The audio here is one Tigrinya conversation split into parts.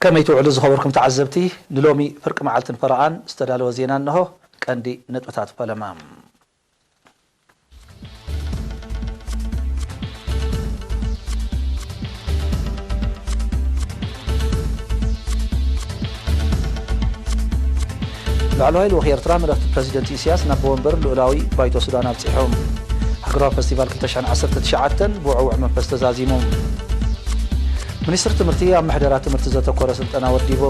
ከመይ ትውዕሉ ዝኸበርኩም ተዓዘብቲ? ንሎሚ ፍርቂ መዓልትን ፈረቓን ዝተዳለወ ዜና እንሆ። ቀንዲ ነጥብታት ፈለማ። ላዕለዋይ ልኡኽ ኤርትራ መልእኽቲ ፕረዚደንት ኢሳያስ ናብ ወንበር ልኡላዊ ባይቶ ሱዳን ኣብጺሑ። ሃገራዊ ፈስቲቫል ክልተ ሽሕን ዓሰርተ ትሽዓተን ብውዕዉዕ መንፈስ ተዛዚሙ። ሚኒስትሪ ትምህርቲ ኣብ ምሕደራ ትምህርቲ ዘተኮረ ስልጠና ወዲቡ።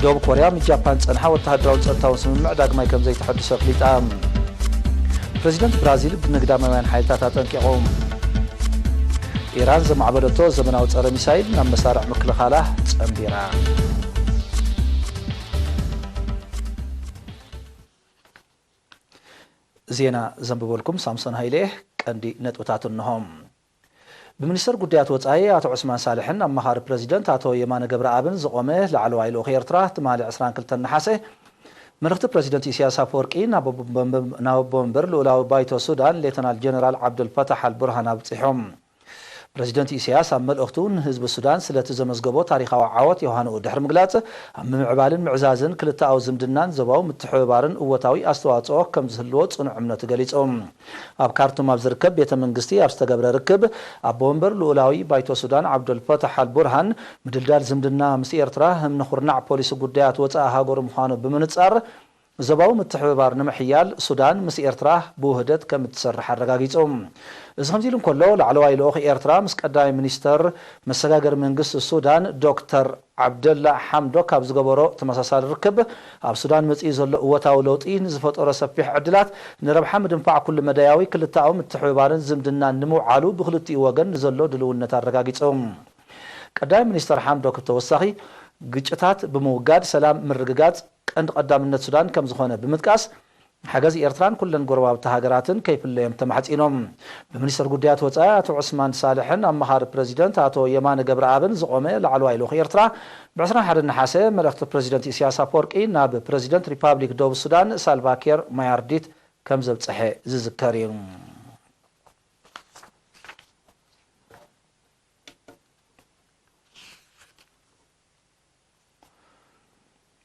ደቡብ ኮርያ ምስ ጃፓን ዝጸንሓ ወተሃደራውን ጸጥታውን ስምምዕ ዳግማይ ከም ዘይተሐድሶ ኣፍሊጣ። ፕረዚደንት ብራዚል ንግዳማውያን ሓይልታት ኣጠንቂቑ። ኢራን ዘማዕበለቶ ዘመናዊ ጸረ ሚሳይል ናብ መሳርዕ ምክልኻላ ጸንቢራ። ዜና ዘንብበልኩም ሳምሶን ሃይለ። ቀንዲ ነጥብታቱ እንሆ። ብሚኒስተር ጉዳያት ወጻኢ ኣቶ ዑስማን ሳልሕን ኣማኻሪ ፕረዚደንት ኣቶ የማነ ገብረኣብን ዝቖመ ላዕለዋይ ልኡኽ ኤርትራ፣ ትማሊ ዕስራን ክልተን ነሓሰ፣ መልእኽቲ ፕረዚደንት ኢሳያስ ኣፈወርቂ ናብ ኣቦ-፣ ናብ ኣቦ ወንበር ልኡላዊ ባይቶ ሱዳን ሌተናል ጀነራል ዓብደልፈታሕ ኣልቡርሃን ኣብጺሑ። ፕረዚደንት ኢሳያስ ኣብ መልእኽቱ ንህዝቢ ሱዳን ስለቲ ዘመዝገቦ ታሪኻዊ ዓወት የውሃንኡ ድሕሪ ምግላጽ፣ ኣብ ምምዕባልን ምዕዛዝን ክልተኣዊ ዝምድናን ዞባዊ ምትሕብባርን እወታዊ ኣስተዋጽኦ ከም ዝህልዎ ጽኑዕ እምነቱ ገሊጹ። ኣብ ካርቱም ኣብ ዝርከብ ቤተ መንግስቲ ኣብ ዝተገብረ ርክብ፣ ኣቦ ወንበር ልኡላዊ ባይቶ ሱዳን ዓብደልፈታሕ ኣልቡርሃን፣ ምድልዳል ዝምድና ምስ ኤርትራ እምኒ ኩርናዕ ፖሊሲ ጉዳያት ወጻኢ ሃገሩ ምዃኑ ብምንጻር፣ ዞባዊ ምትሕብባር ንምሕያል ሱዳን ምስ ኤርትራ ብውህደት ከም እትሰርሕ ኣረጋጊጹ። እዚ ከምዚ ኢሉ እንከሎ፣ ላዕለዋይ ልኡኽ ኤርትራ ምስ ቀዳማይ ሚኒስተር መሰጋገሪ መንግስቲ ሱዳን ዶክተር ዓብደላ ሓምዶክ ኣብ ዝገበሮ ተመሳሳሊ ርክብ፣ ኣብ ሱዳን መጺኡ ዘሎ እወታዊ ለውጢ ንዝፈጠሮ ሰፊሕ ዕድላት ንረብሓ ምድንፋዕ ኩሉ መዳያዊ ክልተኣዊ ምትሕብባርን ዝምድናን ንምውዓሉ ብክልቲኡ ወገን ንዘሎ ድልውነት ኣረጋጊጹ። ቀዳማይ ሚኒስተር ሓምዶክ ብተወሳኺ፣ ግጭታት ብምውጋድ ሰላም ምርግጋጽ ቀንዲ ቀዳምነት ሱዳን ከም ዝኾነ ብምጥቃስ፣ ሓገዝ ኤርትራን ኩለን ጎረባብቲ ሃገራትን ከይፍለዮም ተማሕጺኖም። ብሚኒስተር ጉዳያት ወጻኢ ኣቶ ዑስማን ሳልሕን ኣማኻሪ ፕረዚደንት ኣቶ የማነ ገብረኣብን ዝቖመ ላዕለዋይ ልኡኽ ኤርትራ፣ ብ ዕስራን ሓደን ነሓሰ መልእኽቲ ፕረዚደንት ኢሳያስ ኣፈወርቂ ናብ ፕረዚደንት ሪፓብሊክ ደቡብ ሱዳን ሳልቫ ኪር ማያርዲት ከም ዘብጽሐ ዝዝከር እዩ።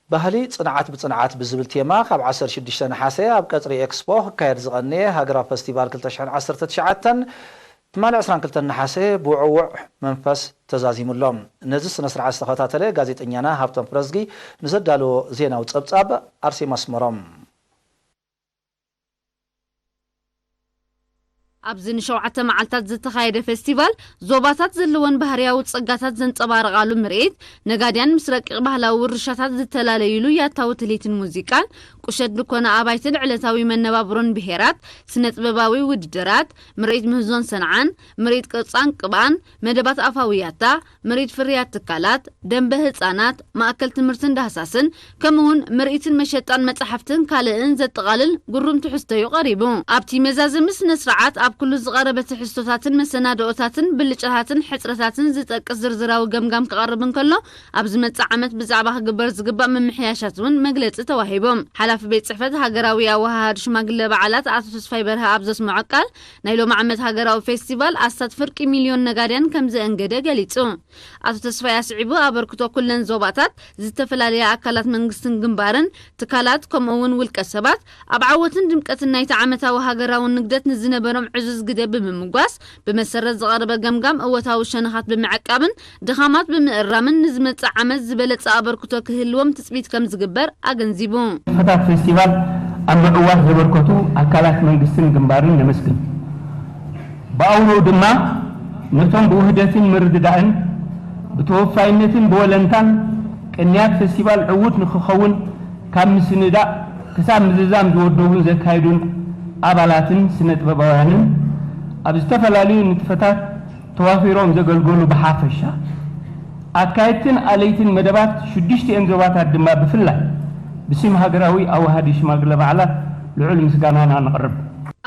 ባህሊ ጽንዓት ብጽንዓት ብዝብል ቴማ፣ ካብ ዓሰርተ ሽዱሽተ ነሓሰ ኣብ ቀጽሪ ኤክስፖ ክካየድ ዝቐነየ ሃገራዊ ፈስቲቫል ክልተ ሽሕን ዓሰርተ ትሽዓተን፣ ትማሊ ዕስራን ክልተን ነሓሰ ብውዕዉዕ መንፈስ ተዛዚሙ ኣሎ። ነዚ ስነ ስርዓት ዝተኸታተለ ጋዜጠኛና ሃብቶም ፍረዝጊ ንዘዳለዎ ዜናዊ ጸብጻብ፣ ኣርሴማ ኣስመሮም። ኣብዚ ንሸውዓተ መዓልታት ዝተኻየደ ፌስቲቫል፣ ዞባታት ዘለወን ባህርያዊ ጸጋታት ዘንጸባርቓሉ ምርኢት፣ ነጋድያን ምስ ረቂቕ ባህላዊ ውርሻታት ዝተላለዩሉ ያታዊ ትልሂትን ሙዚቃን፣ ቁሸት ድኮነ ኣባይትን ዕለታዊ መነባብሮን ብሄራት፣ ስነ-ጥበባዊ ውድድራት፣ ምርኢት ምህዞን ሰንዓን፣ ምርኢት ቅርጻን ቅብኣን፣ መደባት ኣፋዊ ያታ፣ ምርኢት ፍርያት ትካላት፣ ደንበ ህጻናት፣ ማእከል ትምህርትን ዳህሳስን፣ ከምኡውን ምርኢትን መሸጣን መጻሕፍትን ካልእን ዘጠቓልል ግሩም ትሕዝቶ እዩ ቀሪቡ። ኣብቲ መዛዘሚ ስነ ስርዓት ኣብ ኩሉ ዝቐረበ ትሕዝቶታትን መሰናድኦታትን ብልጫታትን ሕጽረታትን ዝጠቅስ ዝርዝራዊ ገምጋም ክቐርብ እንከሎ፣ ኣብ ዝመጽእ ዓመት ብዛዕባ ክግበር ዝግባእ ምምሕያሻት እውን መግለጺ ተዋሂቡ። ሓላፊ ቤት ጽሕፈት ሃገራዊ ኣወሃሃዲ ሽማግለ በዓላት ኣቶ ተስፋይ በርሀ ኣብ ዘስምዖ ቃል፣ ናይ ሎሚ ዓመት ሃገራዊ ፌስቲቫል ኣስታት ፍርቂ ሚልዮን ነጋድያን ከም ዘእንገደ ገሊጹ። ኣቶ ተስፋይ ኣስዒቡ፣ ኣበርክቶ ኩለን ዞባታት፣ ዝተፈላለያ ኣካላት መንግስትን ግንባርን፣ ትካላት፣ ከምኡ እውን ውልቀ ሰባት፣ ኣብ ዓወትን ድምቀትን ናይቲ ዓመታዊ ሃገራዊ ንግደት ንዝነበሮም ዕዙዝ ግደ ብምምጓስ፣ ብመሰረት ዝቐረበ ገምጋም እወታዊ ሸነኻት ብምዕቃብን ድኻማት ብምእራምን ንዝመጽእ ዓመት ዝበለጸ ኣበርክቶ ክህልዎም ትጽቢት ከም ዝግበር ኣገንዚቡ። ንጥፈታት ፌስቲቫል ኣብ ምዕዋት ዘበርከቱ ኣካላት መንግስትን ግንባርን ነመስግን። ብኣውርኡ ድማ ነቶም ብውህደትን ምርድዳእን ብተወፋይነትን ብወለንታን ቅንያት ፌስቲቫል ዕዉት ንክኸውን ካብ ምስንዳእ ክሳብ ምዝዛም ዝወደቡን ዘካይዱን ኣባላትን ስነ ጥበባውያንን ኣብ ዝተፈላለዩ ንጥፈታት ተዋፊሮም ዘገልገሉ ብሓፈሻ፣ ኣካየድትን ኣለይትን መደባት ሽዱሽቲኤን ዞባታት ድማ ብፍላይ ብስም ሃገራዊ ኣዋሃዲ ሽማግለ በዓላት ልዑል ምስጋናና ነቕርብ።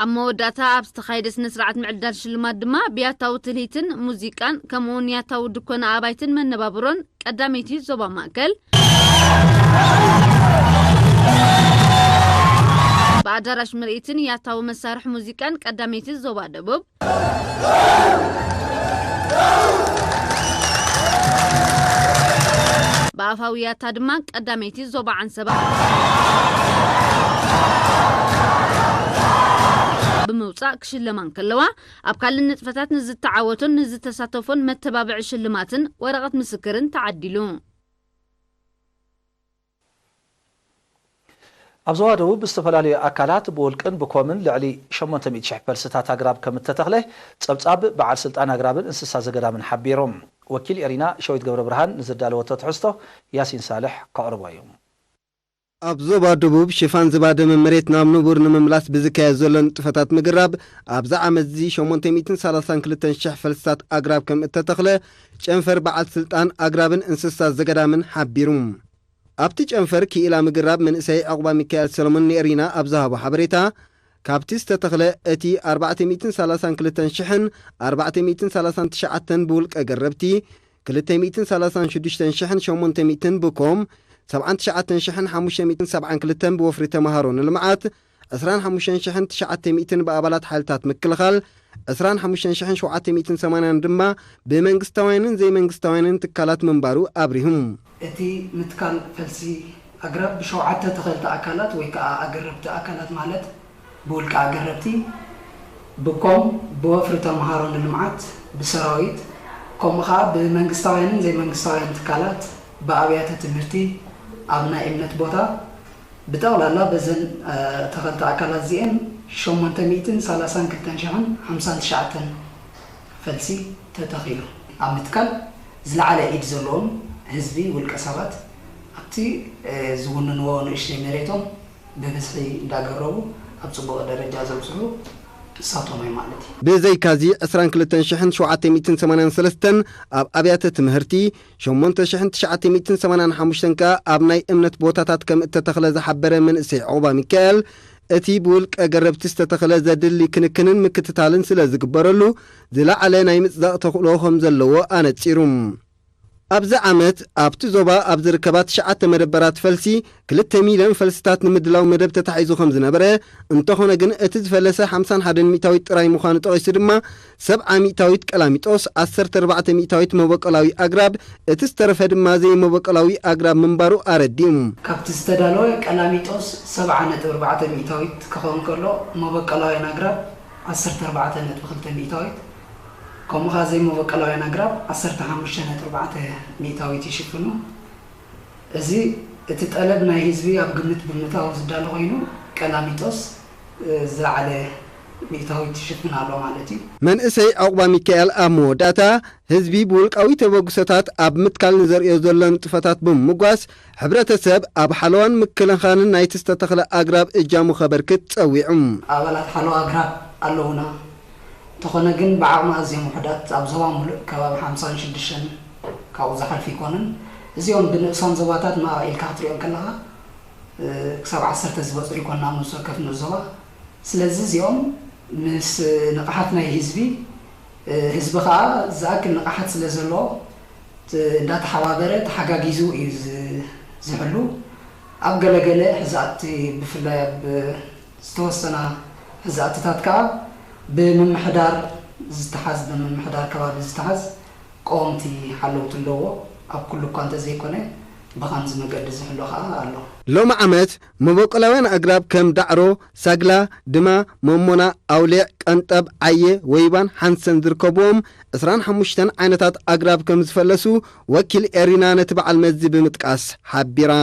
ኣብ መወዳእታ ኣብ ዝተኻየደ ስነ ስርዓት ምዕዳል ሽልማት ድማ ብያታዊ ትልሂትን ሙዚቃን ከምኡውን ያታዊ ድኮነ ኣባይትን መነባብሮን ቀዳመይቲ ዞባ ማእከል፣ ብኣዳራሽ ምርኢትን ያታዊ መሳርሒ ሙዚቃን ቀዳመይቲ ዞባ ደቡብ፣ ብኣፋዊ ያታ ድማ ቀዳመይቲ ዞባ ዓንሰባ ብምውጻእ ክሽለማ እንከለዋ፣ ኣብ ካልእ ንጥፈታት ንዝተዓወቱን ንዝተሳተፉን መተባብዒ ሽልማትን ወረቐት ምስክርን ተዓዲሉ። ኣብ ዞባ ደቡብ ዝተፈላለዩ ኣካላት ብውልቅን ብኮምን ልዕሊ ሸሞንተ ሚእቲ ሽሕ ፈልስታት ኣግራብ ከም እተተኽለ ጸብጻብ በዓል ስልጣን ኣግራብን እንስሳ ዘገዳምን ሓቢሮም። ወኪል ኤሪና ሸዊት ገብረ ብርሃን ንዝዳለወቶ ትሕዝቶ ያሲን ሳልሕ ከቕርቦ እዩ። ኣብ ዞባ ደቡብ ሽፋን ዝባደመ መሬት ናብ ንቡር ንምምላስ ብዝካየድ ዘሎ ንጥፈታት ምግራብ ኣብዚ ዓመት እዚ ሸሞንተ ሚእትን ሰላሳን ክልተን ሽሕ ፈልስታት ኣግራብ ከም እተተኽለ ጨንፈር በዓል ስልጣን ኣግራብን እንስሳ ዘገዳምን ሓቢሩ። ኣብቲ ጨንፈር ክኢላ ምግራብ መንእሰይ ዕቑባ ሚካኤል ሰሎሞን ንኤሪና ኣብ ዝሃቦ ሓበሬታ፣ ካብቲ ዝተተኽለ እቲ ኣርባዕተ ሚእትን ሰላሳን ክልተን ሽሕን ኣርባዕተ ሚእትን ሰላሳን ትሽዓተን ብውልቀ ገረብቲ፣ ክልተ ሚእትን ሰላሳን ሽዱሽተን ሽሕን ሸሞንተ ሚእትን ብኮም፣ ሰብዓን ትሽዓተን ሽሕን ሓሙሽተ ሚእትን ሰብዓን ክልተን ብወፍሪ ተምሃሮ ንልምዓት፣ ዕስራን ሓሙሽተን ሽሕን ትሽዓተ ሚእትን ብኣባላት ሓይልታት ምክልኻል፣ ዕስራን ሓሙሽተን ሽሕን ሸውዓተ ሚእትን ሰማንያን ድማ ብመንግስታውያንን ዘይመንግስታውያንን ትካላት ምንባሩ ኣብሪሁ። እቲ ምትካል ፈልሲ ኣግራብ ብሸውዓተ ተኸልቲ ኣካላት ወይ ከዓ ኣገረብቲ ኣካላት ማለት ብውልቂ ኣገረብቲ፣ ብኮም፣ ብወፍሪ ተምሃሮ ንልምዓት፣ ብሰራዊት፣ ከምኡ ከዓ ብመንግስታውያንን ዘይመንግስታውያን ትካላት፣ ብኣብያተ ትምህርቲ፣ ኣብ ናይ እምነት ቦታ፣ ብጠቕላላ በዘን፣ እ፣ ተኸልቲ ኣካላት እዚአን ሸሞንተ ሚእትን ሰላሳን ክልተን ሽሕን ሓምሳን ትሽዓተን ፈልሲ ተተኺሉ። ኣብ ምትካል ዝለዓለ ኢድ ዘለዎም ህዝቢ፣ ውልቀ ሰባት ኣብቲ፣ እ፣ ዝውንንዎ ንእሽተይ መሬቶም ብብዝሒ እንዳገረቡ ኣብ ጽቡቕ ደረጃ ዘብጽሑ ንሳቶም እዮም ማለት እዩ። ብዘይካዚ ዕስራን ክልተን ሽሕን ሸውዓተ ሚእትን ሰማንያን ሰለስተን ኣብ ኣብያተ ትምህርቲ፣ ሸሞንተ ሽሕን ትሽዓተ ሚእትን ሰማንያን ሓሙሽተን ከኣ ኣብ ናይ እምነት ቦታታት ከም እተተኽለ ዝሓበረ መንእሰይ ዑቕባ ሚካኤል፣ እቲ ብውልቀ ገረብቲ ዝተተኽለ ዘድሊ ክንክንን ምክትታልን ስለ ዝግበረሉ ዝለዓለ ናይ ምጽዳቕ ተኽእሎ ከም ዘለዎ ኣነጺሩ። ኣብዚ ዓመት ኣብቲ ዞባ ኣብ ዝርከባ ትሽዓተ መደበራት ፈልሲ ክልተ ሚልዮን ፈልስታት ንምድላው መደብ ተታሒዙ ከም ዝነበረ፣ እንተኾነ ግን እቲ ዝፈለሰ ሓምሳን ሓደን ሚእታዊት ጥራይ ምዃኑ ጠቒሱ ድማ፣ ሰብዓ ሚእታዊት ቀላሚጦስ፣ ዓሰርተ ኣርባዕተ ሚእታዊት መበቆላዊ ኣግራብ፣ እቲ ዝተረፈ ድማ ዘይመበቆላዊ ኣግራብ ምንባሩ ኣረዲኡ። ካብቲ ዝተዳለወ ቀላሚጦስ ሰብዓ ነጥቢ ኣርባዕተ ሚእታዊት ክኸውን ከሎ፣ መበቆላውያን ኣግራብ ዓሰርተ ኣርባዕተ ነጥቢ ክልተ ሚእታዊት፣ ከምኡ ኸኣ ዘይመበቆላውያን ኣግራብ ዓሰርተ ሓሙሽተ ነጥቢ ኣርባዕተ ሚእታዊት ይሽፍኑ። እዚ እቲ ጠለብ ናይ ህዝቢ ኣብ ግምት ብምእታው ዝዳሎ ኮይኑ፣ ቀላሚጦስ፣ እ፣ ዝለዓለ ሚእታዊት ይሽፍን ኣሎ ማለት እዩ። መንእሰይ ዑቕባ ሚካኤል ኣብ መወዳእታ፣ ህዝቢ ብውልቃዊ ተበግሶታት ኣብ ምትካል ንዘርእዮ ዘሎ ንጥፈታት ብምምጓስ፣ ሕብረተሰብ ኣብ ሓለዋን ምክልኻልን ናይቲ ዝተተኽለ ኣግራብ እጃሙ ከበርክት ጸዊዑ። ኣባላት ሓለዋ ኣግራብ ኣለዉና። እንተኾነ ግን ብዓቕሚ ኣዝዮም ውሑዳት፣ ኣብ ዞባ ሙሉእ ከባቢ ሓምሳን ሽዱሽተን ካብኡ ዝሓልፍ ኣይኮነን። እዚኦም ብንእሳን ዞባታት ማእኻ ኢልካ ክትሪኦም ከለኻ፣ እ፣ ክሳብ ዓሰርተ ዝበጽሑ ኣይኮኑን ኣብ ነፍሲ ወከፍ ንኡስ ዞባ። ስለዚ እዚኦም ምስ ንቕሓት ናይ ህዝቢ፣ እ፣ ህዝቢ ኸኣ ዝኣክል ንቕሓት ስለ ዘለዎ፣ ት-፣ እንዳተሓባበረ ተሓጋጊዙ እዩ ዝ-፣ ዝሕሉ። ኣብ ገለገለ ሕዛእቲ ብፍላይ ኣብ ዝተወሰና ሕዛእትታት ከኣ ብምምሕዳር ዝተሓዝ፣ ብምምሕዳር ከባቢ ዝተሓዝ ቀወምቲ ሓለውቲ ኣለዎ። ኣብ ኩሉ እኳ እንተዘይኮነ ብኸምዚ መገዲ ዝሕሎ ከኣ ኣሎ። ሎሚ ዓመት መበቆላውያን ኣግራብ ከም ዳዕሮ፣ ሳግላ፣ ድማ፣ መሞና፣ ኣውሊዕ፣ ቀንጠብ፣ ዓየ፣ ወይባን ሓንሰን ዝርከብዎም ዕስራን ሓሙሽተን ዓይነታት ኣግራብ ከም ዝፈለሱ ወኪል ኤሪና ነቲ በዓል መዚ ብምጥቃስ ሓቢራ።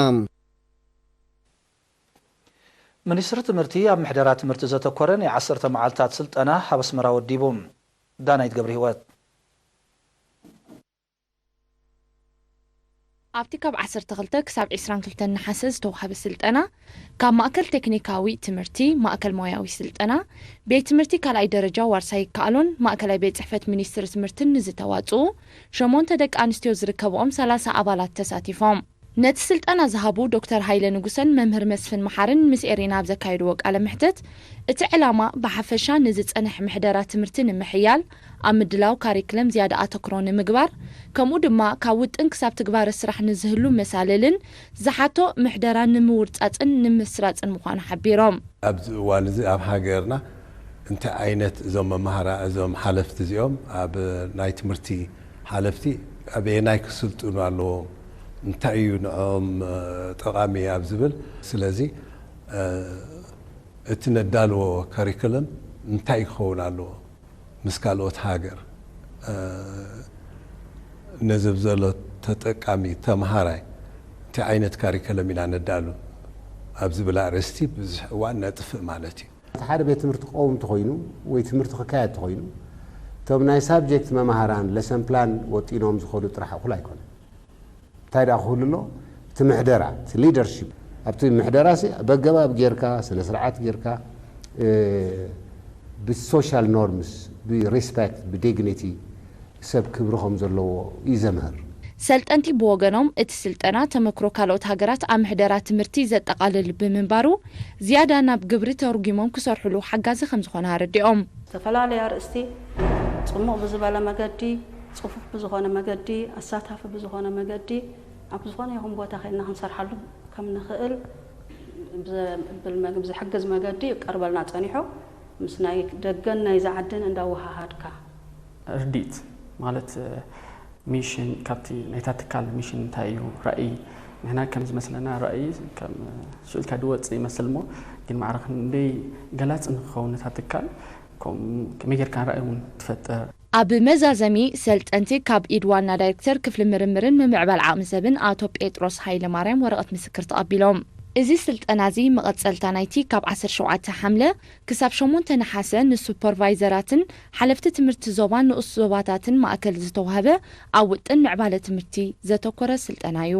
ሚኒስትሪ ትምህርቲ ኣብ ምሕደራ ትምህርቲ ዘተኮረ ናይ ዓሰርተ መዓልታት ስልጠና ኣብ ኣስመራ ወዲቡ። ዳናይት ገብረ ህይወት። ኣብቲ ካብ ዓሰርተ ክልተ ክሳብ ዕስራን ክልተን ነሓሰ ዝተዋህበ ስልጠና፣ ካብ ማእከል ቴክኒካዊ ትምህርቲ፣ ማእከል ሞያዊ ስልጠና፣ ቤት ትምህርቲ ካልኣይ ደረጃ ዋርሳይ ይከኣሎን ማእከላይ ቤት ጽሕፈት ሚኒስትሪ ትምህርትን ንዝተዋጽኡ ሸሞንተ ደቂ ኣንስትዮ ዝርከብኦም ሰላሳ ኣባላት ተሳቲፎም። ነቲ ስልጠና ዝሃቡ ዶክተር ሃይለ ንጉሰን መምህር መስፍን መሓርን ምስ ኤሪና ኣብ ዘካየድዎ ቃለ መሕትት፣ እቲ ዕላማ ብሓፈሻ ንዝጸንሕ ምሕደራ ትምህርቲ ንምሕያል፣ ኣብ ምድላው ካሪክለም ዝያዳ ኣተኩሮ ንምግባር፣ ከምኡ ድማ ካብ ውጥን ክሳብ ትግባረ ስራሕ ንዝህሉ መሳልልን ዝሓቶ ምሕደራ ንምውርጻጽን ንምስራጽን ምዃኑ ሓቢሮም። ኣብዚ እዋን እዚ ኣብ ሃገርና እንታይ ዓይነት እዞም መማህራ-፣ እዞም ሓለፍቲ እዚኦም ኣብ ናይ ትምህርቲ ሓለፍቲ ኣበየናይ ክስልጥኑ ኣለዎም? እንታይ እዩ ንዕኦም ጠቓሚ ኣብ ዝብል። ስለዚ እቲ ነዳልዎ ካሪክለም እንታይ ክኸውን ኣለዎ? ምስ ካልኦት ሃገር ነዚ ዘሎ ተጠቃሚ ተምሃራይ እንታይ ዓይነት ካሪክለም ኢና ነዳሉ ኣብ ዝብል ኣርእስቲ ብዙሕ እዋን ነጥፍእ ማለት እዩ። እቲ ሓደ ቤት ትምህርቲ ክኸውን እንተኾይኑ ወይ ትምህርቲ ክካየድ እንተኾይኑ እቶም ናይ ሳብጀክት መማህራን ለሰን ፕላን ወጢኖም ዝኸዱ ጥራሕ እኹል ኣይኮነን። እንታይ ደኣ ክህሉ ኣሎ? እቲ ምሕደራ፣ እቲ ሊደርሺፕ ኣብቲ ምሕደራ ሲ በገባብ ጌርካ፣ ስነ ስርዓት ጌርካ፣ ብሶሻል ኖርምስ፣ ብሪስፐክት፣ ብዲግኒቲ፣ ሰብ ክብሪ ከም ዘለዎ እዩ ዘምህር። ሰልጠንቲ ብወገኖም፣ እቲ ስልጠና ተመክሮ ካልኦት ሃገራት ኣብ ምሕደራ ትምህርቲ ዘጠቓልል ብምንባሩ፣ ዝያዳ ናብ ግብሪ ተርጒሞም ክሰርሕሉ ሓጋዚ ከም ዝኾነ ኣረዲኦም። ዝተፈላለዩ ኣርእስቲ ጽሙቕ ብዝበለ መገዲ፣ ጽፉፍ ብዝኾነ መገዲ፣ ኣሳታፊ ብዝኾነ መገዲ፣ ኣብ ዝኾነ ይኹን ቦታ ኸይድና ክንሰርሓሉ ከም ንኽእል ብዘብል መግ-፣ ብዝሕግዝ መገዲ ይቀርበልና ጸኒሑ። ምስ ናይ ደገን ናይ ዝዓድን እንዳወሃሃድካ። ርዲት ማለት ሚሽን፣ ካብቲ ናይታ ትካል ሚሽን እንታይ እዩ፣ ራእይ፣ ንሕና ከም ዝመስለና ራእይ ከም ሽዑልካ ድወጽእ ይመስል እሞ፣ ግን ማዕረ ክንደይ ገላጺ ንክኸውን ነታ ትካል፣ ከምኡ ከመይ ጌርካ ራእይ እውን ትፈጥር። ኣብ መዛዘሚ፣ ሰልጠንቲ ካብ ኢድ ዋና ዳይሬክተር ክፍሊ ምርምርን ምምዕባል ዓቕሚ ሰብን ኣቶ ጴጥሮስ ሃይለማርያም ወረቐት ምስክር ተቐቢሎም። እዚ ስልጠና እዚ መቐጸልታ ናይቲ ካብ ዓሰርተ ሸውዓተ ሓምለ ክሳብ ሸሞንተ ነሓሰ ንሱፐርቫይዘራትን ሓለፍቲ ትምህርቲ ዞባን ንኡስ ዞባታትን ማእከል ዝተዋህበ ኣብ ውጥን ምዕባለ ትምህርቲ ዘተኮረ ስልጠና እዩ።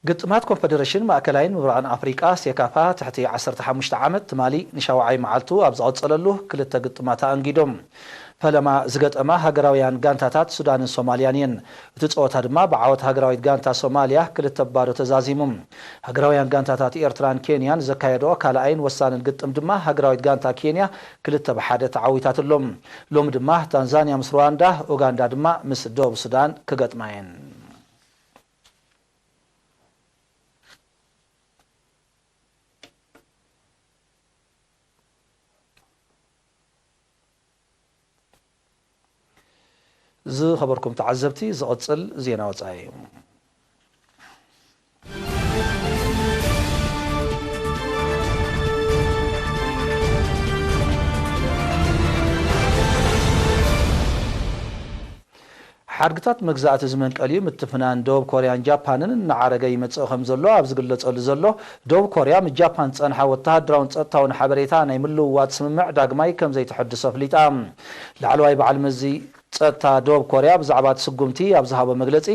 ግጥማት ኮንፈደረሽን ማእከላይን ምብራቕን ኣፍሪቃ ሴካፋ ትሕቲ ዓሰርተ ሓሙሽተ ዓመት ትማሊ ንሻውዓይ መዓልቱ ኣብ ዝቐጸለሉ ክልተ ግጥማት ኣኣንጊዶም ፈለማ ዝገጠማ ሃገራውያን ጋንታታት ሱዳንን ሶማልያን እየን። እቲ ጸወታ ድማ ብዓወት ሃገራዊት ጋንታ ሶማልያ ክልተ ባዶ ተዛዚሙ። ሃገራውያን ጋንታታት ኤርትራን ኬንያን ዘካየድኦ ካልኣይን ወሳንን ግጥም ድማ ሃገራዊት ጋንታ ኬንያ ክልተ ብሓደ ተዓዊታትሎም። ሎሚ ድማ ታንዛንያ ምስ ሩዋንዳ፣ ኡጋንዳ ድማ ምስ ደቡብ ሱዳን ክገጥማ እየን። ዝኸበርኩም ተዓዘብቲ፣ ዝቕጽል ዜና ወጻኢ እዩ። ሓድግታት መግዛእቲ ዝመንቀልዩ ምትፍናን ደቡብ ኮርያን ጃፓንን እናዓረገ ይመጽእ ከም ዘሎ ኣብ ዝግለጸሉ ዘሎ፣ ደቡብ ኮርያ ምስ ጃፓን ዝጸንሓ ወተሃደራውን ጸጥታውን ሓበሬታ ናይ ምልውዋጥ ስምምዕ ዳግማይ ከም ዘይትሐድሶ ኣፍሊጣ። ላዕለዋይ በዓል መዚ ጸጥታ ደቡብ ኮርያ ብዛዕባ እቲ ስጉምቲ ኣብ ዝሃቦ መግለጺ፣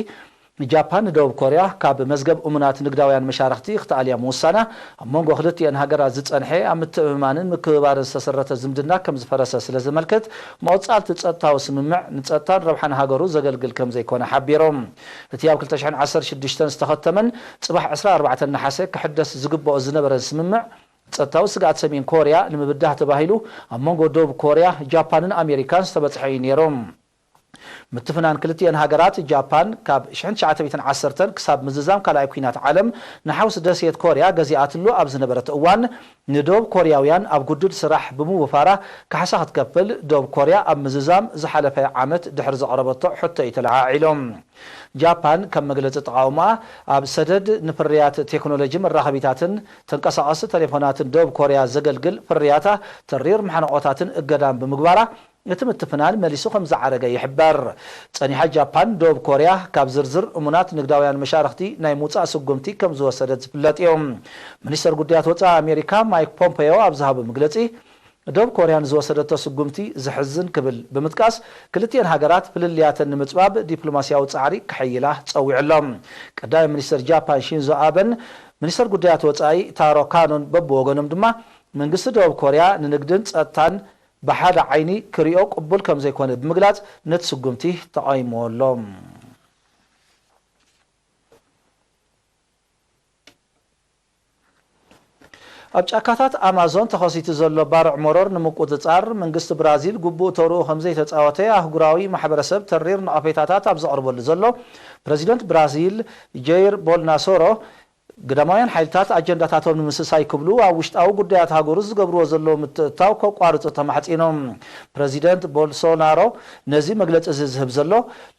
ጃፓን ንደቡብ ኮርያ ካብ መዝገብ እሙናት ንግዳውያን መሻርኽቲ ክትኣልያ ምውሳና፣ ኣብ መንጎ ክልቲኤን ሃገራት ዝጸንሐ ኣብ ምትእምማንን ምክብባርን ዝተሰረተ ዝምድና ከም ዝፈረሰ ስለ ዘመልክት፣ መቐጻልቲ ጸጥታዊ ስምምዕ ንጸጥታን ረብሓን ሃገሩ ዘገልግል ከም ዘይኮነ ሓቢሮም። እቲ ኣብ ክልተ ሽሕን ዓሰርተ ሽዱሽተን ዝተኸተመን ጽባሕ ዕስራ ኣርባዕተ ነሓሰ ክሕደስ ዝግበኦ ዝነበረን ስምምዕ፣ ጸጥታዊ ስግኣት ሰሜን ኮርያ ንምብዳህ ተባሂሉ ኣብ መንጎ ደቡብ ኮርያ፣ ጃፓንን ኣሜሪካን ዝተበጽሐ እዩ ነይሩ። ምትፍናን ክልቲኤን ሃገራት፣ ጃፓን ካብ ሽሕን ትሽዓተ ሚእትን ዓሰርተን ክሳብ ምዝዛም ካልኣይ ኲናት ዓለም ንሓውሲ ደሴት ኮርያ ገዚኣትሉ ኣብ ዝነበረት እዋን፣ ንደቡብ ኮርያውያን ኣብ ግዱድ ስራሕ ብምውፋራ ካሕሳ ክትከፍል ደቡብ ኮርያ ኣብ ምዝዛም ዝሓለፈ ዓመት ድሕሪ ዘቕረበቶ ሕቶ እዩ ተለዓዒሉ። ጃፓን ከም መግለጺ ተቓውሞኣ፣ ኣብ ሰደድ ንፍርያት ቴክኖሎጂ መራኸቢታትን ተንቀሳቐስቲ ተሌፎናትን ደቡብ ኮርያ ዘገልግል ፍርያታ ተሪር ማሕንቖታትን እገዳን ብምግባራ፣ እቲ ምትፍናን መሊሱ ከም ዝዓረገ ይሕበር። ጸኒሓ ጃፓን፣ ደቡብ ኮርያ ካብ ዝርዝር እሙናት ንግዳውያን መሻርኽቲ ናይ ምውጻእ ስጉምቲ ከም ዝወሰደት ዝፍለጥ እዩ። ሚኒስተር ጉዳያት ወጻኢ ኣሜሪካ ማይክ ፖምፔዮ ኣብ ዝሃቦ መግለጺ፣ ደቡብ ኮርያ ንዝወሰደቶ ስጉምቲ ዘሕዝን ክብል ብምጥቃስ፣ ክልቲኤን ሃገራት ፍልልያተን ንምጽባብ ዲፕሎማስያዊ ጻዕሪ ከሐይላ ጸዊዑ ኣሎ። ቀዳማይ ሚኒስተር ጃፓን ሺንዞ ኣበን ሚኒስተር ጉዳያት ወጻኢ ታሮ ካኖን በብወገኖም ድማ፣ መንግስቲ ደቡብ ኮርያ ንንግድን ጸጥታን ብሓደ ዓይኒ ክሪኦ ቅቡል ከም ዘይኮነ ብምግላጽ፣ ነቲ ስጉምቲ ተቓዊምዎ ኣሎ። ኣብ ጫካታት ኣማዞን ተኸሲቱ ዘሎ ባርዕ መሮር ንምቁጽጻር፣ መንግስቲ ብራዚል ግቡእ ተርኡ ከም ዘይተጻወተ ኣህጉራዊ ማሕበረሰብ ተሪር ነቐፌታታት ኣብ ዘቕርበሉ ዘሎ፣ ፕረዚደንት ብራዚል ጀይር ቦልናሶሮ ግዳማውያን ሓይልታት ኣጀንዳታቶም ንምስሳይ ክብሉ ኣብ ውሽጣዊ ጉዳያት ሃገሩ ዝገብርዎ ዘለዉ ምትእትታው ከቋርጹ ተማሕጺኖም። ፕረዚደንት ቦልሶናሮ ነዚ መግለጺ እዚ ዝህብ ዘሎ፣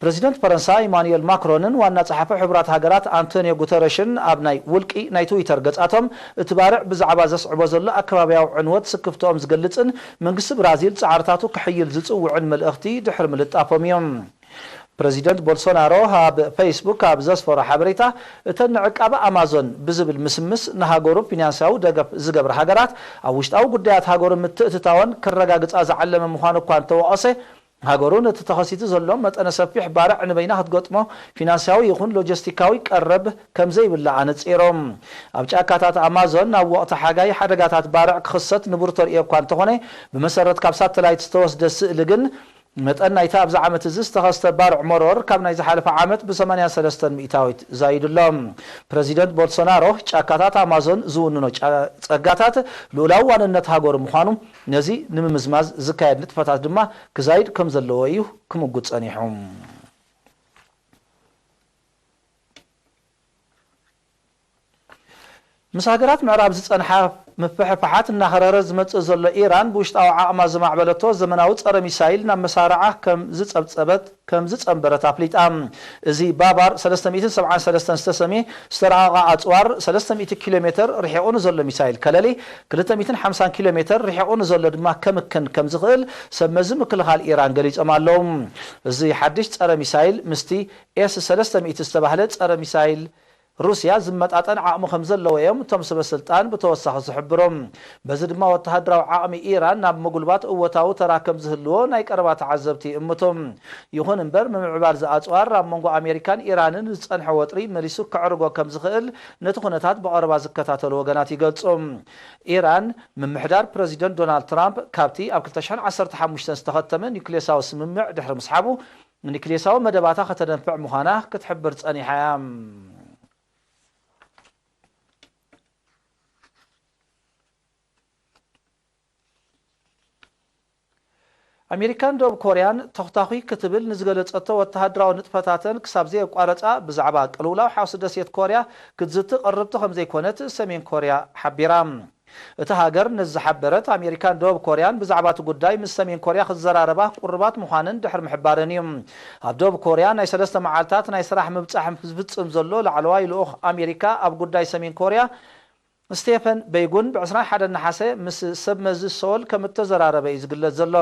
ፕረዚደንት ፈረንሳ ኢማኑኤል ማክሮንን ዋና ጸሓፊ ሕቡራት ሃገራት ኣንቶኒዮ ጉተረሽን ኣብ ናይ ውልቂ ናይ ትዊተር ገጻቶም፣ እቲ ባርዕ ብዛዕባ ዘስዕቦ ዘሎ ኣከባብያዊ ዕንወት ስክፍትኦም ዝገልጽን መንግስቲ ብራዚል ጻዕርታቱ ክሕይል ዝጽውዕን መልእኽቲ ድሕሪ ምልጣፎም እዮም። ፕረዚደንት ቦልሶናሮ ኣብ ፌስቡክ ኣብ ዘስፈሮ ሓበሬታ፣ እተን ንዕቃበ ኣማዞን ብዝብል ምስምስ ንሃገሩ ፊናንሳዊ ደገፍ ዝገብራ ሃገራት ኣብ ውሽጣዊ ጉዳያት ሃገሩ ምትእትታወን ክረጋግጻ ዝዓለመ ምዃኑ እኳ እንተወቐሰ፣ ሃገሩ ነቲ ተኸሲቱ ዘሎ መጠነ ሰፊሕ ባርዕ ንበይና ክትገጥሞ ፊናንሳዊ ይኹን ሎጂስቲካዊ ቀረብ ከም ዘይብላ ኣነጺሮም። ኣብ ጫካታት ኣማዞን ኣብ ወቕቲ ሓጋይ ሓደጋታት ባርዕ ክኽሰት ንቡር ተርእዮ እኳ እንተኾነ፣ ብመሰረት ካብ ሳተላይት ዝተወስደ ስእሊ ግን፣ መጠን ናይቲ ኣብዚ ዓመት እዚ ዝተኸስተ ባርዕ መሮር ካብ ናይ ዝሓለፈ ዓመት ብ83% ዛይዱ ኣሎ። ፕረዚደንት ቦልሶናሮ፣ ጫካታት ኣማዞን ዝውንኖ ጫ-፣ ጸጋታት ልኡላዊ ዋንነት ሃገሩ ምዃኑ፣ ነዚ ንምምዝማዝ ዝካየድ ንጥፈታት ድማ ክዛይድ ከም ዘለዎ እዩ ክምጉት ጸኒሑ። ምስ ሃገራት ምዕራብ ዝጸንሓ ምፍሕፋሓት እናኸረረ ዝመጽእ ዘሎ ኢራን፣ ብውሽጣዊ ዓቕማ ዘማዕበለቶ ዘመናዊ ጸረ ሚሳይል ናብ መሳርዓ ከም ዝጸብጸበት፣ ከም ዝጸንበረት ኣፍሊጣ። እዚ ባባር ሰለስተ ሚእትን ሰብዓን ሰለስተን ዝተሰምየ ዝተራቐቐ ኣጽዋር፣ ሰለስተ ሚእቲ ኪሎ ሜተር ርሒቑ ንዘሎ ሚሳይል ከለሊ፣ ክልተ ሚእትን ሓምሳን ኪሎ ሜተር ርሒቑ ንዘሎ ድማ ከምክን ከም ዝኽእል ሰብ መዚ ምክልኻል ኢራን ገሊጾም ኣለዉ። እዚ ሓድሽ ጸረ ሚሳይል ምስቲ ኤስ ሰለስተ ሚእቲ ዝተባህለ ጸረ ሚሳይል ሩስያ ዝመጣጠን ዓቕሚ ከም ዘለዎ እዮም እቶም ሰበ ስልጣን ብተወሳኺ ዝሕብሩ። በዚ ድማ ወተሃደራዊ ዓቕሚ ኢራን ናብ ምጉልባት እወታዊ ተራ ከም ዝህልዎ ናይ ቀረባ ተዓዘብቲ ይእምቱ። ይኹን እምበር፣ ምምዕባል እዚ ኣጽዋር ኣብ መንጎ ኣሜሪካን ኢራንን ዝጸንሐ ወጥሪ መሊሱ ከዕርጎ ከም ዝኽእል ነቲ ኩነታት ብቐረባ ዝከታተሉ ወገናት ይገልጹ። ኢራን፣ ምምሕዳር ፕረዚደንት ዶናልድ ትራምፕ ካብቲ ኣብ ክልተ ሽሕን ዓሰርተ ሓሙሽተን ዝተኸተመ ኒውክሌሳዊ ስምምዕ ድሕሪ ምስሓቡ፣ ኒክሌሳዊ መደባታ ከተደንፍዕ ምዃና ክትሕብር ጸኒሓ እያ። ኣሜሪካን ደቡብ ኮርያን ተኹታኹይ ክትብል ንዝገለጸቶ ወተሃደራዊ ንጥፈታተን ክሳብ ዘየቋረጻ፣ ብዛዕባ ቅልውላው ሓውሲ ደሴት ኮርያ ክትዝቲ ቅርብቲ ከም ዘይኮነት ሰሜን ኮርያ ሓቢራ። እታ ሃገር ነዚ ዝሓበረት፣ ኣሜሪካን ደቡብ ኮርያን ብዛዕባ እቲ ጉዳይ ምስ ሰሜን ኮርያ ክዘራረባ ቅሩባት ምዃነን ድሕሪ ምሕባረን እዩ። ኣብ ደቡብ ኮርያ ናይ ሰለስተ መዓልታት ናይ ስራሕ ምብጻሕ ዝፍጽም ዘሎ ላዕለዋይ ልኡኽ ኣሜሪካ ኣብ ጉዳይ ሰሜን ኮርያ፣ ስቴፈን በይጉን፣ ብ ዕስራን ሓደን ነሓሰ ምስ ሰብ መዚ ሶል ከም እተዘራረበ እዩ ዝግለጽ ዘሎ።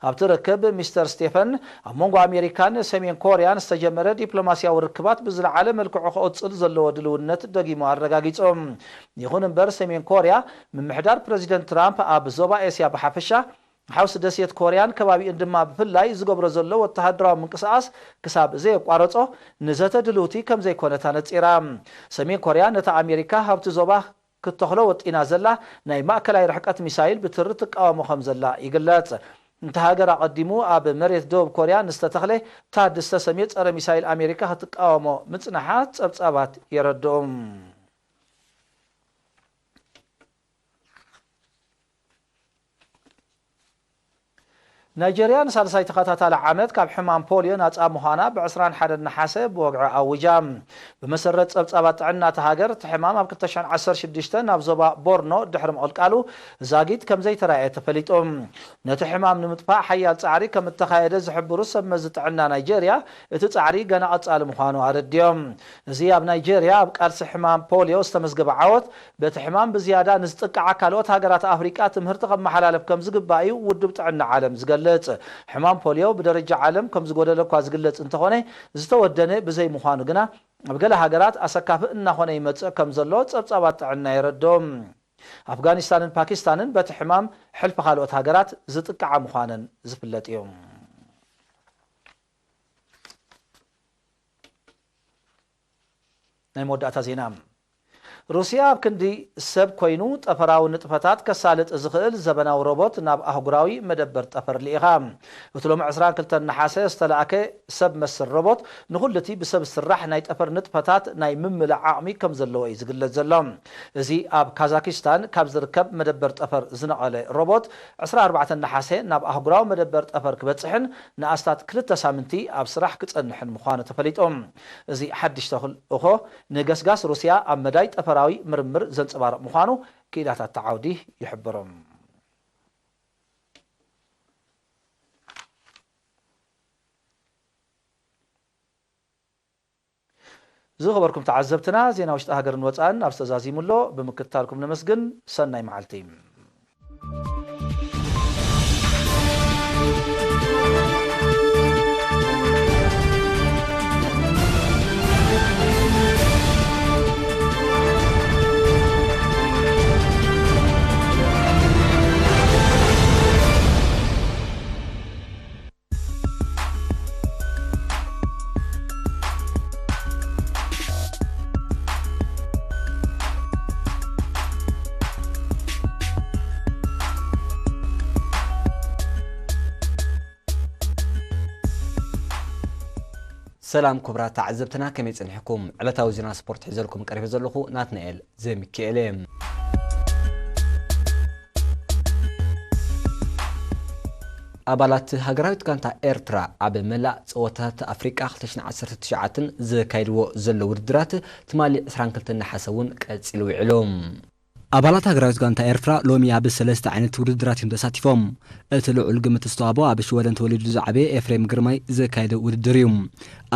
ኣብቲ ርክብ፣ ሚስተር ስቴፈን ኣብ መንጎ ኣሜሪካን ሰሜን ኮርያን ዝተጀመረ ዲፕሎማስያዊ ርክባት ብዝለዓለ መልክዑ ክቕጽል ዘለዎ ድልውነት ደጊሙ ኣረጋጊጹ። ይኹን እምበር፣ ሰሜን ኮርያ፣ ምምሕዳር ፕረዚደንት ትራምፕ ኣብ ዞባ ኤስያ ብሓፈሻ፣ ሓውሲ ደሴት ኮርያን ከባቢኡን ድማ ብፍላይ ዝገብሮ ዘሎ ወተሃደራዊ ምንቅስቓስ ክሳብ ዘየቋረጾ፣ ንዘተ ድልውቲ ከም ዘይኮነት ኣነጺራ። ሰሜን ኮርያ ነታ ኣሜሪካ ኣብቲ ዞባ ክትተኽሎ ወጢና ዘላ ናይ ማእከላይ ርሕቀት ሚሳይል ብትሪ ትቃወሞ ከም ዘላ ይግለጽ። እታ ሃገር ኣቐዲሙ ኣብ መሬት ደቡብ ኮርያ ንዝተተኽለ ታድ ዝተሰምየ ጸረ ሚሳይል ኣሜሪካ ክትቃወሞ ምጽንሓ ጸብጻባት የረድኡ። ናይጀርያ ንሳልሳይ ተኸታታሊ ዓመት ካብ ሕማም ፖልዮ ናጻ ምዃና ብ ዕስራን ሓደን ነሓሰ ብወግዒ ኣዊጃ። ብመሰረት ጸብጻባት ጥዕና እታ ሃገር፣ እቲ ሕማም ኣብ ክልተ ሽሕን ዓሰርተ ሽዱሽተን ናብ ዞባ ቦርኖ ድሕሪ ምቕልቃሉ ዛጊት ከም ዘይተራእየ ተፈሊጡ። ነቲ ሕማም ንምጥፋእ ሓያል ጻዕሪ ከም እተኻየደ ዝሕብሩ ሰብ መዚ ጥዕና ናይጀርያ፣ እቲ ጻዕሪ ገና ቀጻሊ ምዃኑ ኣረድዮም። እዚ ኣብ ናይጀርያ ኣብ ቃልሲ ሕማም ፖልዮ ዝተመዝገበ ዓወት፣ በቲ ሕማም ብዝያዳ ንዝጥቅዓ ካልኦት ሃገራት ኣፍሪቃ ትምህርቲ ከመሓላለፍ ከም ዝግባእ እዩ ውድብ ጥዕና ዓለም ዝገልጽ። ሕማም ፖልዮ ብደረጃ ዓለም ከም ዝጎደለ እኳ ዝግለጽ እንተኾነ፣ ዝተወደነ ብዘይምዃኑ ግና፣ ኣብ ገለ ሃገራት ኣሰካፊ እናኾነ ይመጽእ ከም ዘሎ ጸብጻባት ጥዕና የረድኡ። ኣፍጋኒስታንን ፓኪስታንን በቲ ሕማም ሕልፊ ካልኦት ሃገራት ዝጥቅዓ ምዃነን ዝፍለጥ እዩ። ናይ መወዳእታ ዜና። ሩስያ ኣብ ክንዲ ሰብ ኮይኑ ጠፈራዊ ንጥፈታት ከሳልጥ ዝኽእል ዘበናዊ ሮቦት ናብ ኣህጉራዊ መደበር ጠፈር ልኢኻ። እቲ ሎሚ ዕስራን ክልተን ነሓሰ ዝተላእከ ሰብ መስል ሮቦት ንኹሉ እቲ ብሰብ ስራሕ ናይ ጠፈር ንጥፈታት ናይ ምምላእ ዓቕሚ ከም ዘለዎ እዩ ዝግለጽ ዘሎ። እዚ ኣብ ካዛኪስታን ካብ ዝርከብ መደበር ጠፈር ዝነቐለ ሮቦት ዕስራን ኣርባዕተን ነሓሰ ናብ ኣህጉራዊ መደበር ጠፈር ክበጽሕን ንኣስታት ክልተ ሳምንቲ ኣብ ስራሕ ክጸንሕን ምዃኑ ተፈሊጡ። እዚ ሓድሽ ተልእኾ ንገስጋስ ሩስያ ኣብ መዳይ ጠፈራዊ ምርምር ዘንጸባርቕ ምዃኑ ክኢላታት እቲ ዓውዲ ይሕብሩ። ዝኸበርኩም ተዓዘብትና፣ ዜና ውሽጢ ሃገርን ወጻእን ኣብ ዝተዛዚሙ ኣሎ። ብምክትታልኩም ነመስግን። ሰናይ መዓልቲ። ሰላም ክቡራት ተዓዘብትና፣ ከመይ ጸኒሕኩም? ዕለታዊ ዜና ስፖርት ሒዘልኩም ቀሪበ ዘለኹ ናትናኤል ዘሚካኤል እየ። ኣባላት ሃገራዊት ጋንታ ኤርትራ ኣብ መላእ ጸወታታት ኣፍሪቃ ክልተ ሽሕን ዓሰርተ ትሽዓተን ዘካይድዎ ዘለዉ ውድድራት ትማሊ ዕስራን ክልተን ነሓሰ እውን ቀጺሉ ውዒሉ። ኣባላት ሃገራዊት ጋንታ ኤርትራ ሎሚ ኣብ ሰለስተ ዓይነት ውድድራት እዮም ተሳቲፎም። እቲ ልዑል ግምት ዝተዋህቦ ኣብ ሽወደን ተወሊዱ ዝዓበየ ኤፍሬም ግርማይ ዘካየዶ ውድድር እዩ።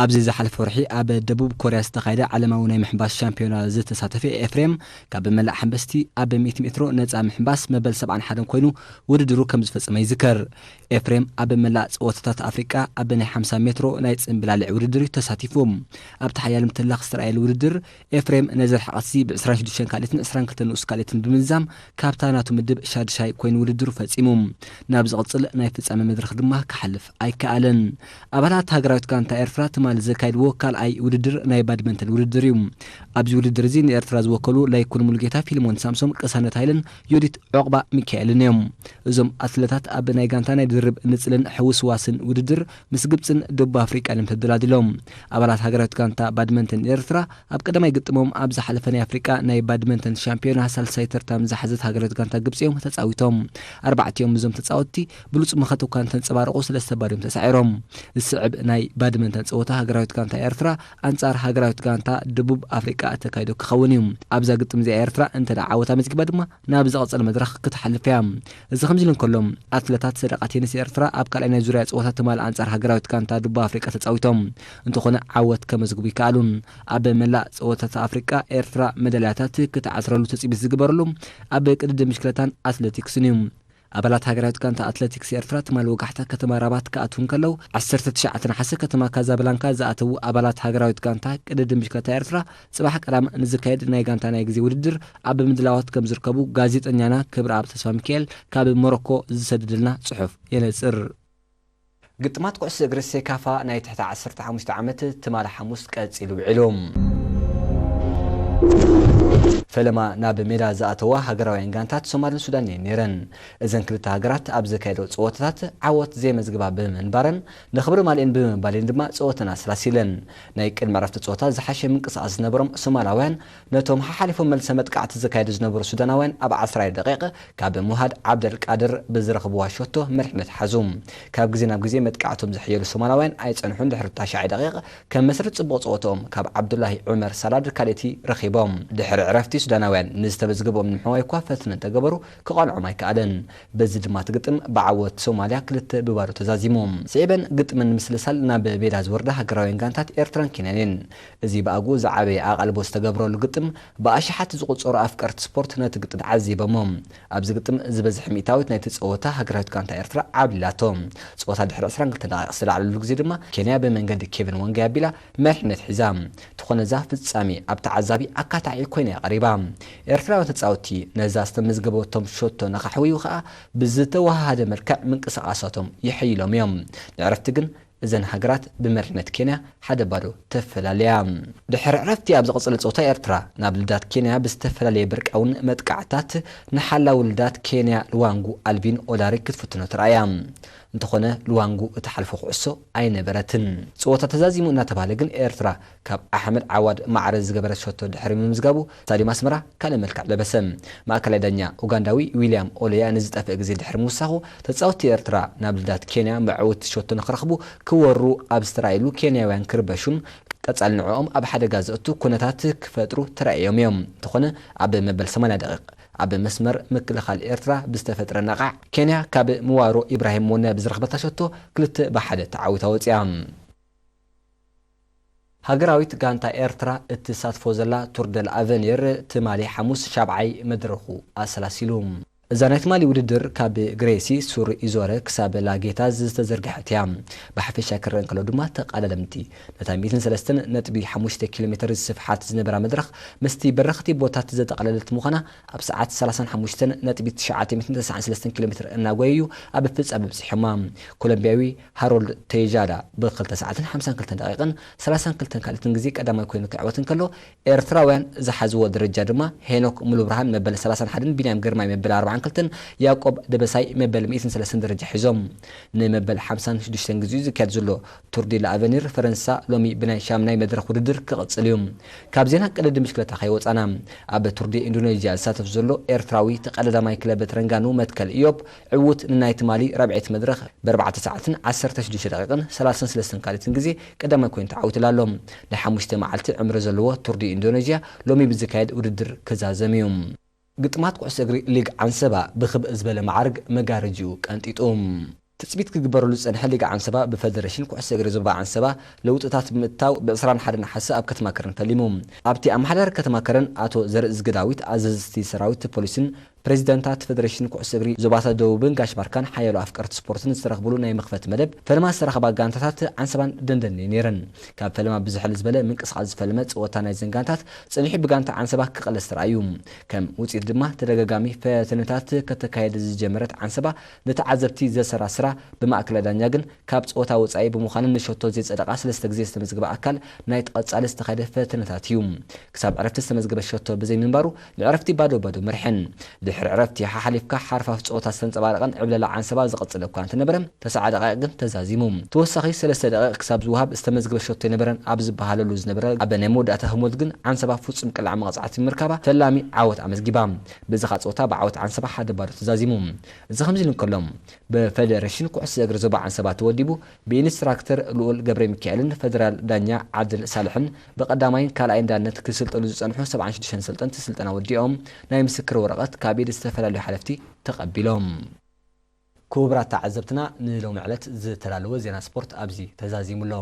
ኣብዚ ዝሓለፈ ወርሒ ኣብ ደቡብ ኮርያ ዝተኻየደ ዓለማዊ ናይ ምሕንባስ ሻምፒዮና ዝተሳተፈ ኤፍሬም፣ ካብ መላእ ሓንበስቲ ኣብ ሚእቲ ሜትሮ ነጻ ምሕንባስ መበል ሰብዓን ሓደን ኮይኑ ውድድሩ ከም ዝፈጸመ ይዝከር። ኤፍሬም ኣብ መላእ ጸወታታት ኣፍሪቃ ኣብ ናይ ሓምሳ ሜትሮ ናይ ጽምብላሊዕ ውድድር እዩ ተሳቲፉ። ኣብቲ ሓያል ምትላኽ ዝተራእየሉ ውድድር፣ ኤፍሬም ነዚ ርሕቀት'ዚ ብዕስራን ሽዱሽተን ካልኢትን ዕስራን ክልተን ንኡስ ካልኢትን ብምዝዛም፣ ካብታ ናቱ ምድብ ሻድሻይ ኮይኑ ውድድሩ ፈጺሙ። ናብ ዝቕጽል ናይ ፍጻመ መድረኽ ድማ ክሓልፍ ኣይከኣለን። ኣባላት ሃገራዊት ጋንታ ኤርትራ ትማሊ ዘካየድዎ ካልኣይ ውድድር ናይ ባድመንተን ውድድር እዩ። ኣብዚ ውድድር እዚ ንኤርትራ ዝወከሉ ላይኩን ሙሉጌታ፣ ፊልሞን ሳምሶም፣ ቅሳነት ሃይለን ዮዲት ዑቕባ ሚካኤልን እዮም። እዞም ኣትለታት ኣብ ናይ ጋንታ ናይ ድርብ ንጽልን ሕውስዋስን ውድድር ምስ ግብጽን ደቡብ ኣፍሪቃን እዮም ተደላዲሎም። ኣባላት ሃገራዊት ጋንታ ባድመንተን ኤርትራ ኣብ ቀዳማይ ግጥሞም ኣብ ዝሓለፈ ናይ ኣፍሪቃ ናይ ባድመንተን ሻምፒዮና ሳልሳይ ተርታ ምስ ዝሓዘት ሃገራዊት ጋንታ ግብጺ እዮም ተጻዊቶም። ኣርባዕቲኦም እዞም ተጻወትቲ ብሉጽ መኸት እኳ እንተንጸባረቑ፣ ሰለስተ ባዶ እዮም ተሳዒሮም። ዝስዕብ ናይ ባድመንተን ጸወታ ሃገራዊት ጋንታ ኤርትራ ኣንጻር ሃገራዊት ጋንታ ደቡብ ኣፍሪቃ እተካይዶ ክኸውን እዩ። ኣብዛ ግጥም እዚኣ ኤርትራ እንተ ደኣ ዓወት ኣመዝጊባ ድማ ናብ ዝቐጸለ መድረኽ ክትሓልፍ እያ። እዚ ከምዚ ኢሉ እንከሎ፣ ኣትለታት ሰደቓ ቴኒስ ኤርትራ ኣብ ካልኣይ ናይ ዙርያ ጸወታ ትማሊ ኣንጻር ሃገራዊት ጋንታ ደቡብ ኣፍሪቃ ተጻዊቶም። እንተኾነ ዓወት ከመዝግቡ ይከኣሉን። ኣብ መላእ ጸወታታት ኣፍሪቃ ኤርትራ መዳልያታት ክትዓስረሉ ትጽቢት ዝግበረሉ ኣብ ቅድድም ብሽክለታን ኣትሌቲክስን እዩ። ኣባላት ሃገራዊት ጋንታ ኣትሌቲክስ ኤርትራ ትማሊ ወጋሕታ ከተማ ራባት ክኣትዉ እንከለዉ፣ ዓሰርተ ትሽዓተ ነሓሰ ከተማ ካዛብላንካ ዝኣተዉ ኣባላት ሃገራዊት ጋንታ ቅድድም ብሽክለታ ኤርትራ ጽባሕ ቀዳም ንዝካየድ ናይ ጋንታ ናይ ግዜ ውድድር ኣብ ምድላዋት ከም ዝርከቡ ጋዜጠኛና ክብረኣብ ተስፋሚካኤል ካብ ሞሮኮ ዝሰደደልና ጽሑፍ የነጽር። ግጥማት ኩዕሶ እግሪ ሴካፋ ናይ ትሕቲ ዓሰርተ ሓሙሽተ ዓመት ትማሊ ሓሙስ ቀጺሉ ውዒሉ። ፈለማ ናብ ሜዳ ዝኣተዋ ሃገራውያን ጋንታት ሶማልን ሱዳንን እየን ነይረን። እዘን ክልተ ሃገራት ኣብ ዘካየደኦ ጸወታታት ዓወት ዘየመዝግባ ብምንባረን፣ ንኽብሪ ማልኤን ብምባሌን ድማ ጸወተን ኣሰላሲለን። ናይ ቅድሚ ዕረፍቲ ጸወታ ዝሓሸ ምንቅስቓስ ዝነበሮም ሶማላውያን፣ ነቶም ሓሓሊፎም መልሰ መጥቃዕቲ ዘካየዱ ዝነበሩ ሱዳናውያን፣ ኣብ ዓስራይ ደቂቕ ካብ ሙሃድ ዓብደል ቃድር ብዝረኽብዋ ሸቶ መሪሕነት ሓዙ። ካብ ግዜ ናብ ግዜ መጥቃዕቶም ዘሐየሉ ሶማላውያን ኣይጸንሑን። ድሕሪ ታሽዓይ ደቂቕ ከም መስርሕ ጽቡቕ ጸወትኦም ካብ ዓብዱላሂ ዑመር ሳላድ ካልኣይቲ ረኺቦም። ድሕሪ ዕረፍቲ ሱዳናውያን ንዝተመዝገበኦም ንምሕዋይ እኳ ፈተነ እንተገበሩ፣ ክቐንዖም ኣይከኣለን። በዚ ድማ እቲ ግጥም ብዓወት ሶማልያ ክልተ ብባዶ ተዛዚሙ። ስዒበን ግጥመን ንምስልሳል ናብ ሜዳ ዝወርዳ ሃገራውያን ጋንታት ኤርትራን ኬንያን እየን። እዚ ብኣግኡ ዝዓበየ ኣቓልቦ ዝተገብረሉ ግጥም፣ ብኣሽሓት ዝቑጸሩ ኣፍቀርቲ ስፖርት ነቲ ግጥም ተዓዚቦሞ። ኣብዚ ግጥም ዝበዝሕ ሚእታዊት ናይቲ ጸወታ ሃገራዊት ጋንታ ኤርትራ ዓብሊላቶ። ጸወታ ድሕሪ ዕስራን ክልተን ደቂቕ ዝተላዕለሉ ግዜ ድማ፣ ኬንያ ብመንገዲ ኬቨን ዋንጋይ ኣቢላ መሪሕነት ሒዛ። እንተኾነ እዛ ፍጻሜ ኣብ ተዓዛቢ ኣካታዒ ኮይና እያ ቀሪባ። ኤርትራውያን ተጻወትቲ ነዛ ዝተመዝገበቶም ሸቶ ንኸሕውዩ ከኣ ብዝተወሃሃደ መልክዕ ምንቅስቓሳቶም የሐይሎም እዮም። ንዕረፍቲ ግን እዘን ሃገራት ብመሪሕነት ኬንያ ሓደ ባዶ ተፈላለያ። ድሕሪ ዕረፍቲ ኣብ ዝቐጸለ ጸወታ ኤርትራ ናብ ልዳት ኬንያ ብዝተፈላለየ በርቃውን መጥቃዕታት ንሓላው ልዳት ኬንያ ልዋንጉ ኣልቪን ኦላሪ ክትፍትኖ ትረኣያ። እንተኾነ ልዋንጉ እትሓልፎ ኩዕሶ ኣይነበረትን። ጸወታ ተዛዚሙ እናተባህለ ግን ኤርትራ ካብ ኣሕመድ ዓዋድ ማዕረ ዝገበረት ሸቶ ድሕሪ ምምዝጋቡ ስታዲየም ኣስመራ ካልእ መልክዕ ለበሰ። ማእከላይ ዳኛ ኡጋንዳዊ ዊልያም ኦሎያ ንዝጠፍእ ግዜ ድሕሪ ምውሳኹ ተጻወትቲ ኤርትራ ናብ ልዳት ኬንያ መዕወቲ ሸቶ ንክረኽቡ ክወሩ ኣብ ዝተራእየሉ ኬንያውያን ክርበሹን ቀጻሊ ንዕኦም ኣብ ሓደጋ ዘእቱ ኩነታት ክፈጥሩ ተራእዮም እዮም። እንተኾነ ኣብ መበል ሰማንያ ደቂቕ ኣብ መስመር ምክልኻል ኤርትራ ብዝተፈጥረ ነቓዕ ኬንያ ካብ ምዋሮ ኢብራሂም ሞነ ብዝረኽበታ ሸቶ ክልተ ብሓደ ተዓዊታ ወጺኣ። ሃገራዊት ጋንታ ኤርትራ እትሳትፎ ዘላ ቱር ደል ኣቨኒር ትማሊ ሓሙስ ሻብዓይ መድረኹ ኣሰላሲሉ። እዛ ናይ ትማሊ ውድድር ካብ ግሬሲ ሱር ኢዞረ ክሳብ ላጌታ ዝተዘርግሐት እያ። ብሓፈሻ ክረአ እንከሎ ድማ ተቓዳደምቲ ነታ ሚእትን ሰለስተን ነጥቢ ሓሙሽተ ኪሎ ሜትር ዝስፍሓት ዝነበራ መድረኽ ምስቲ በረኽቲ ቦታት ዘጠቓለለት ምዃና ኣብ ሰዓት ሰላሳን ሓሙሽተን ነጥቢ ትሽዓተ ሚእትን ተስዓን ሰለስተን ኪሎ ሜትር እናጎየዩ ኣብ ፍጻመ በጺሖማ። ኮሎምቢያዊ ሃሮልድ ቴይጃዳ ብክልተ ሰዓትን ሓምሳን ክልተን ደቂቕን ሰላሳን ክልተን ካልእትን ግዜ ቀዳማይ ኮይኑ ክዕወት እንከሎ፣ ኤርትራውያን ዝሓዝዎ ደረጃ ድማ ሄኖክ ሙሉብርሃን መበል ሰላሳን ሓደን ቢንያም ግርማይ መበል ኣርባዓን ክልተን ያዕቆብ ደበሳይ መበል ሚእትን ሰለስተን ደረጃ ሒዞም። ንመበል ሓምሳን ሽዱሽተን ግዜኡ ዝካየድ ዘሎ ቱር ዲ ለኣቨኒር ፈረንሳ ሎሚ ብናይ ሻምናይ መድረኽ ውድድር ክቕጽል እዩ። ካብ ዜና ቅድድም ብሽክለታ ከይወጻና፣ ኣብ ቱር ዲ ኢንዶኔዥያ ዝሳተፍ ዘሎ ኤርትራዊ ተቐዳዳማይ ክለብ ተረንጋኑ መትከል ኢዮብ ዕዉት ንናይ ትማሊ ራብዐይቲ መድረኽ ብኣርባዕተ ሰዓትን ዓሰርተ ሽዱሽተ ደቂቕን ሰላሳን ሰለስተን ካልእትን ግዜ ቀዳማይ ኮይኑ ተዓዊቱላ ኣሎ። ናይ ሓሙሽተ መዓልቲ ዕምሪ ዘለዎ ቱር ዲ ኢንዶኔዥያ ሎሚ ብዝካየድ ውድድር ክዛዘም እዩ። ግጥማት ኩዕሶ እግሪ ሊግ ዓንሰባ ብኽብእ ዝበለ መዓርግ መጋረጅኡ ቀንጢጡ። ትጽቢት ክግበረሉ ዝጸንሐ ሊግ ዓንሰባ ብፈደረሽን ኩዕሶ እግሪ ዞባ ዓንሰባ ለውጥታት ብምእታው ብ ዕስራን ሓደን ነሓሰ ኣብ ከተማ ከረን ፈሊሙ። ኣብቲ ኣመሓዳሪ ከተማ ከረን ኣቶ ዘርእዝጊ ዳዊት፣ ኣዘዝቲ ሰራዊት ፖሊስን ፕሬዚዳንታት ፈደረሽን ኩዕሶ እግሪ ዞባታት ደቡብን ጋሽ ባርካን ሓያሎ ኣፍቀርቲ ስፖርትን ዝተረኽብሉ ናይ መኽፈቲ መደብ ፈለማ ዝተረኸባ ጋንታታት ዓንሰባን ደንደንን ነይረን። ካብ ፈለማ ብዝሕል ዝበለ ምንቅስቓስ ዝፈለመ ጸወታ ናይዘን ጋንታት ጸኒሑ ብጋንታ ዓንሰባ ክቕለስ ተራእዩ። ከም ውጽኢት ድማ ተደጋጋሚ ፈተነታት ከተካየድ ዝጀመረት ዓንሰባ ንተዓዘብቲ ዘሰራስራ ብማእከላይ ዳኛ ግን ካብ ጸወታ ወጻኢ ብምዃንን ንሸቶ ዘይጸደቓ ሰለስተ ግዜ ዝተመዝገበ ኣካል ናይቲ ቀጻሊ ዝተኻየደ ፈተነታት እዩ። ክሳብ ዕረፍቲ ዝተመዝገበ ሸቶ ብዘይምንባሩ ንዕረፍቲ ባዶ ባዶ መሪሐን። ድሕሪ ዕረፍቲ ሓሓሊፍካ ሓርፋፍ ጸወታ ዝተንጸባረቐን ዕብለላ ዓንሰባ ዝቐጸለ እኳ እንተነበረ፣ ተስዓ ደቂቕ ግን ተዛዚሙ። ተወሳኺ ሰለስተ ደቂቕ ክሳብ ዝወሃብ ዝተመዝገበ ሸቶ ኣይነበረን ኣብ ዝበሃለሉ ዝነበረ ኣብ ናይ መወዳእታ ህሞት ግን ዓንሰባ ፍጹም ቅላዕ መቕጻዕቲ ምርካባ ፈላሚ ዓወት ኣመዝጊባ። በዚ ኸኣ ጸወታ ብዓወት ዓንሰባ ሓደ ባዶ ተዛዚሙ። እዚ ከምዚ ኢሉ እንከሎ፣ ብፈደረሽን ኩዕሶ እግሪ ዞባ ዓንሰባ ተወዲቡ ብኢንስትራክተር ልኡል ገብረ ሚካኤልን ፈደራል ዳኛ ዓድል ሳልሕን ብቐዳማይን ካልኣይን ዳነት ክስልጠሉ ዝጸንሑ ሰብዓን ሽዱሽተን ሰልጠንቲ ስልጠና ወዲኦም ናይ ምስክር ወረቐት ካብ ኢድ ዝተፈላለዩ ሓለፍቲ ተቐቢሎም። ክቡራት ተዓዘብትና፣ ንሎሚ ዕለት ዝተዳለወ ዜና ስፖርት ኣብዚ ተዛዚሙ ኣሎ።